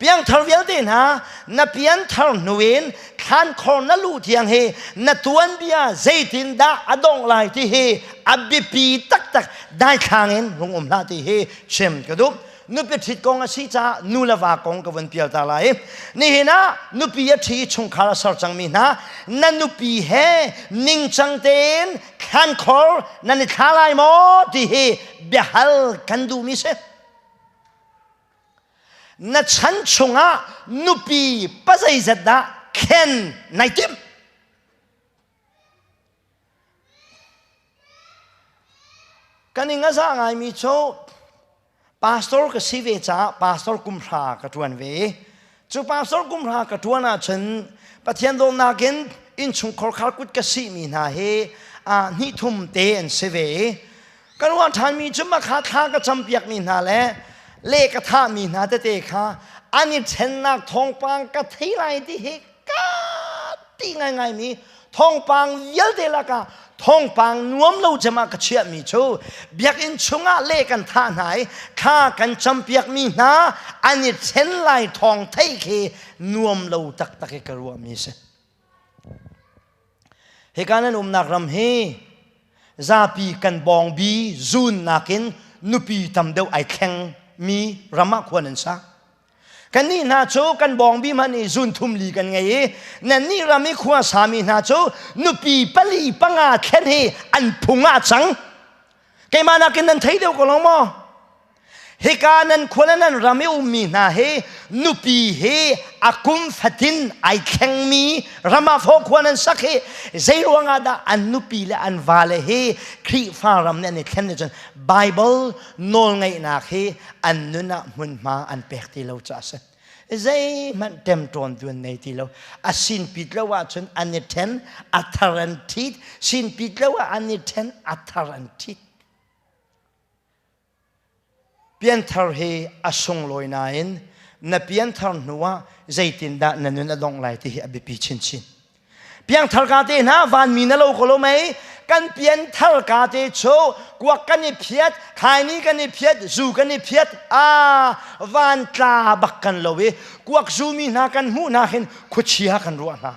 Piangthar vialte hna, na pianthar hnu in thlankhor na luh tiang hi na tuanbia zeitindah a dongh lai ti hi a biapi taktak daithlang in rung um hlah ti hi chim ka duh. Nupi ṭhit kong a si caah nu le va kong ka vun pial ta lai. Nihin ah nupi a ṭhi i chungkhar a ser cangmi hna, na nupi he ningcang tein thlankhor nan i thla lai maw ti hi biahal kan duhmi si. Na chan chungah nupi pazeizat dah thlen nai timh? Kan ing a za ngaimi cu pastor ka si ve caah pastor kumhra ka ṭuan ve. Cu pastor kumhra ka ṭuan ahcun Pathian dawtnak in innchungkhar khar kut ka sihmi hna hi hnih thum te an si ve. Ka ruah ṭhanmi cu makha thla ka campiakmi hna le le ka thahmi hna tete kha an i ṭhennak thawngpang ka thei lai ti hi ka ti ngaingaimi thawngpang vialte lakah thawngpang nuam lo cem ah ka chiahmi cu biakinn chungah le kan thah hna i thla kan campiakmi hna an i ṭhen lai thawng theih khi nuam lo taktak i ka ruahmi si. Hika nan umnak ram hi zapi kan bawngbi zun nakin nupi tam deuh ai thleng mi ram ah khua nan sa. Kannih hna cu kan bawngbi hmanh i zun thum li kan ngei i nannih ram i khua sami hna cu nupi pali panga thlen hi an phung ah cang. Keimah nakin nan thei deuh ko lo maw? Hika nan khua le nan ram i ummi hna hi nupi hi a kum fatin ai thlengmi ram ah fawh khua nan sak hi zei ruangah dah an nupi le an vale hi Khrihfa ram nih an i thlen nih cun Bible nawlngeihnak hi an nun ah hmunhma an pek ti lo caah a si. Zeihmanh ṭemṭawn tu an nei ti lo. A sinpit lo ahcun an i ṭhen, a thar an ṭhit. Sinpit lo ah an i ṭhen, a thar an ṭhit. Pianthar hi a sunglawi nain na pianthar hnuah zeitindah na nun a dongh lai ti hi a biapi chinchin. Piangthar ka te hna vanmi na lo ko lo mei kan pianthar ka te chu kuak kan i phiat khaini kan i phiat zu kan i phiat a van tla bak kan lo i kuak zu mi hna kan hmuh hna hin khuachia kan ruah hna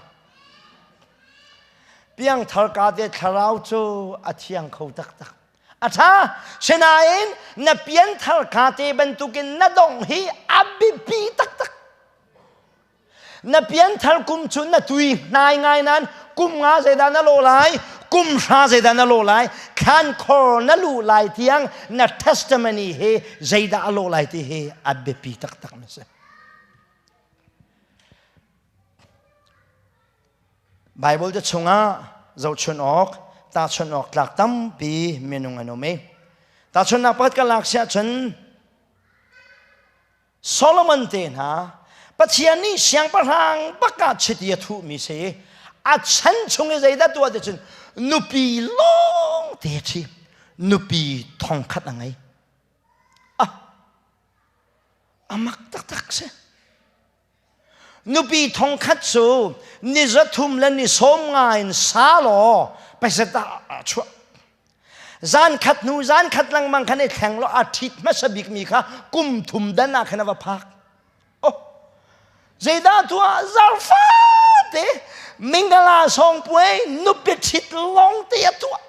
piangthar ka te thlarau cu a thiang kho taktak A ṭha. Sinain na pianthar ka te bantukin na dongh hi a biapi taktak. Na pianthar kum cu na tui hnai ngai nain kum nga zeidah na lawh lai, kum hra zeidah na lawh lai, thlankhor na luh lai tiang na testimony hi zeidah a lawh lai ti hi a biapi taktak na si. Baibal te chungah zohchun awk, tahchunh awk tlak tampi minung an um i tahchunhnak pakhat kan lak siah cun Solomon te hna Pathian nih siangpahrang bak ah chiti a thuhmi si a chan chung i zeidah tuah ti cun nupi lawng te ṭhi nupi thongkhat a ngei ah a mak taktak si Nupi thongkhat cu ni zathum le ni sawm nga in sa law paisa dah a chuah. Zan khat hnu zan khat lengmang khan i thleng law a ṭhit hmasa bikmi kha kum thum dan ah khan a va phak. Oh, zeidah tuah zarfate mingala song puai nupi ṭhit lawng te a tuah.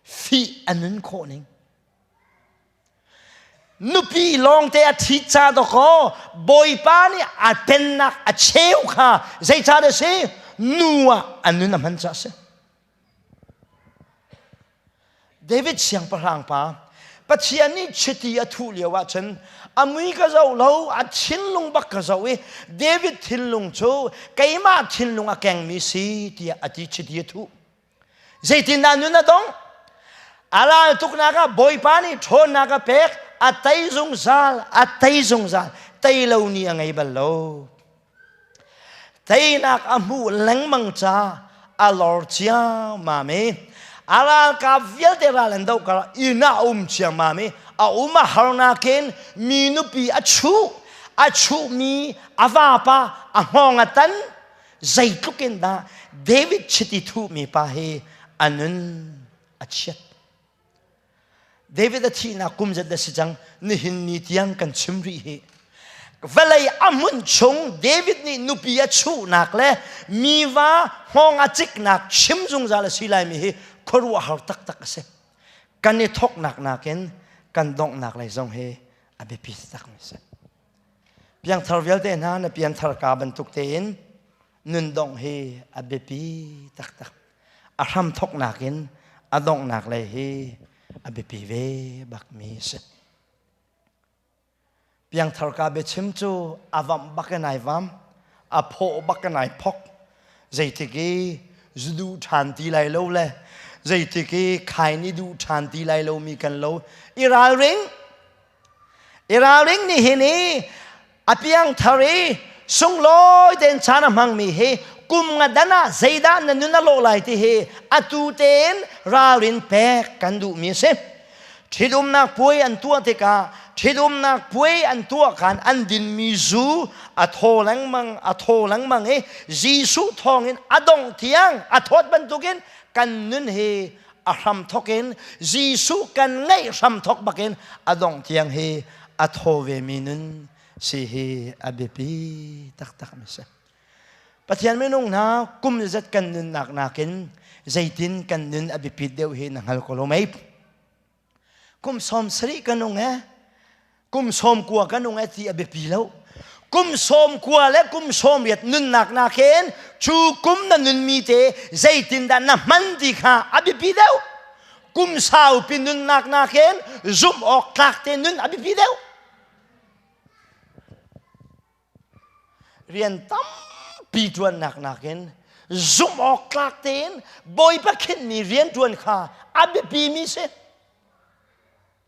Fih a nun khawh ning. Nupi lawngte a ṭhit ca dawkaw Bawipa nih a pennak a cheu kha zeicah dah si? Nu ah a nun a hman caah a si. David siangpahrang pa Pathian nih chiti a thuh lio ahcun a mui ka zoh lo a thinlung bak ka zoh i David thinlung cu keimah thinlung a kengmi si tiah a ti chiti a thuh. Zeitindah nun a dong? A ral tuknak ah Bawipa nih ṭhawnnak a pek, a tei zungzal, a tei zungzal. Tei lo ni a ngei bal lo. Teinak a hmuh lengmang ca a lor ciammam i a ralkap vialte ral an doh kar inn ah a um ciammam i a um a harnak in mi nupi a chuh a chuhmi a vapa a hngawng a tan zeitluk in dah David chiti thuhmi pa hi a nun a chiat. David a thihnak kum zat da si cang nihin ni tiang kan chim rih hi. Vawlei a hmun chung David nih nupi a chuhnak le mi va hngawng a ciknak chim zungzal a si laimi hi khuaruahhar taktak a si. Kan i thawknak nakin kan donghnak lei zong hi a biapi takmi a si. Piangthar vialte hna na pianthar ka bantuk tein nun dongh hi a biapi taktak. A hram thawknak in a donghnak lei hi a biapi ve bakmi a si. Piangthar ka biachim cu a vamh bak in ai vam, a phawh bak in ai phok. Zeitik i zu duh ṭhan ti lai lo le zeitik i khain i duh ṭhan ti lai lomi kan lo. I ralring! I ralring nihin i a piangthar i sunglawi tein caan a hmangmi hi kum nga dan ah zeidah na nun a lawh lai ti hi atu tein ralrin pek kan duhmi a si. Ṭhitumnak puai an tuah tikah ṭhitumnak puai an tuah khan an dinmi zu a thaw lengmang a thaw lengmang i Jesuh thawngin a dongh tiang a thawt bantukin kan nun hi a hramthok in Jesuh kan ngeih hramthok bakin a dongh tiang hi a thaw vemi nun si hi a biapi taktak mi si. Pathian minung hna kum zat kan nunnak nakin zeitin kan nun a biapit deuh hi na hngal ko lo mei? Kum 70 ka nung e, kum 90 ka nung e ti a biapi lo. Kum 90 le kum 80 nunnak nakin cu kum na nunmi te zeitindah na hman ti kha a biapi deuh. Kum saupi nunnak nakin zumh awk tlak te nun a biapi deuh. Rian tampi ṭuannak nakin zumh awk tlak tein Bawipa khinhmi rian ṭuan kha a biapimi si.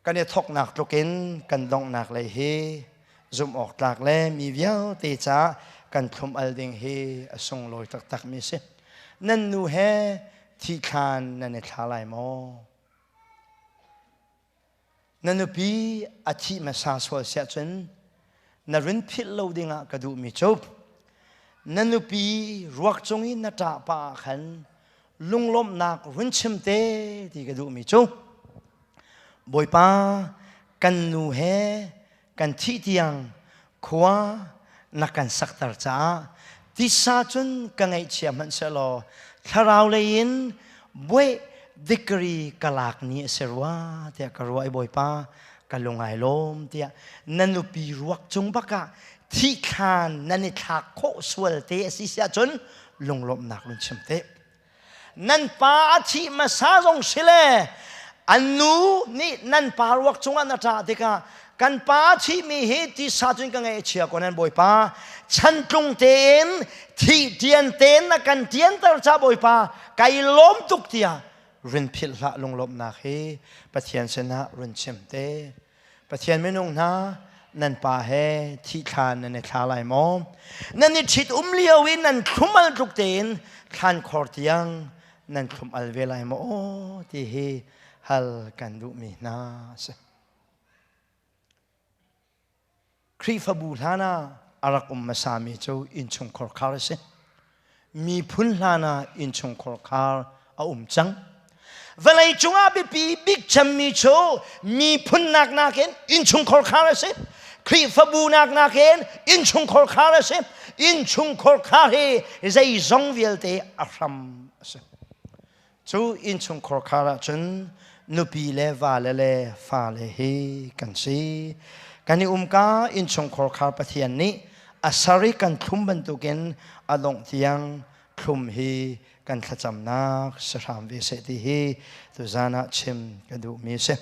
Kan i thawknak tlukin kan donghnak lei hi zumh awk tlak le mi vialte caah kan thlum al ding hi a sunglawi taktakmi si. Nan nu he thihthlan nan i thla lai maw? Na nupi a thih hmasa sual siah cun na run philh lo dingah ka duhmi cu na nupi ruak cung i na ṭah pah ah khan lunglawmhnak run chim te ti ka duhmi cu Bawipa kan nu he kan thih tiang khua na kan sakter caah tisa cun ka ngaihchia hmanh sehlaw thlarau lei in buai dikri ka lak ni a si rua tiah ka ruah i Bawipa ka lung ai lawm tiah na nupi ruak cung bakah thih thlan nan i thlak khawh sual te a si siah cun lunglawmhnak run chim te. Nan pa a thih hmasa zong si le an nu nih nan pa ruak cungah na ṭah tikah kan pa a thihmi hi tisa cun ka ngaih a chia ko nan Bawipa chantlung tein thih ṭian tein na kan ṭianter ca Bawipa kai lawm tuk tiah run philh hlah lunglawmhnak hi Pathian sinah run chim te. Pathian minung hna nan pa he thih thla nan i thla lai maw? Nan i ṭhit um lio i nan thlum al tluk tein thlan khor tiang nan thlum al ve lai maw ti hi hal kan duhmi hna a si. Khrihfabu hlan ah a rak um hmasami cu innchungkhar khar a si. Miphun hlan ah innchungkhar khar a um cang. Vawlei cungah biapi bik cemmi cu miphun nak nakin innchungkhar khar a si. Khrihfabu nak nakin innchungkhar khar a si. Innchungkhar khar hi zeizong vialte a hram a si. Cu innchungkhar khar ahcun nupi le vale le fale hi kan si. Kan i umka innchungkhar khar Pathian nih a sar i kan thlum bantukin a dongh tiang thlum hi kan thlacamnak si hram ve seh ti hi tuzan ah chim ka duhmi a si.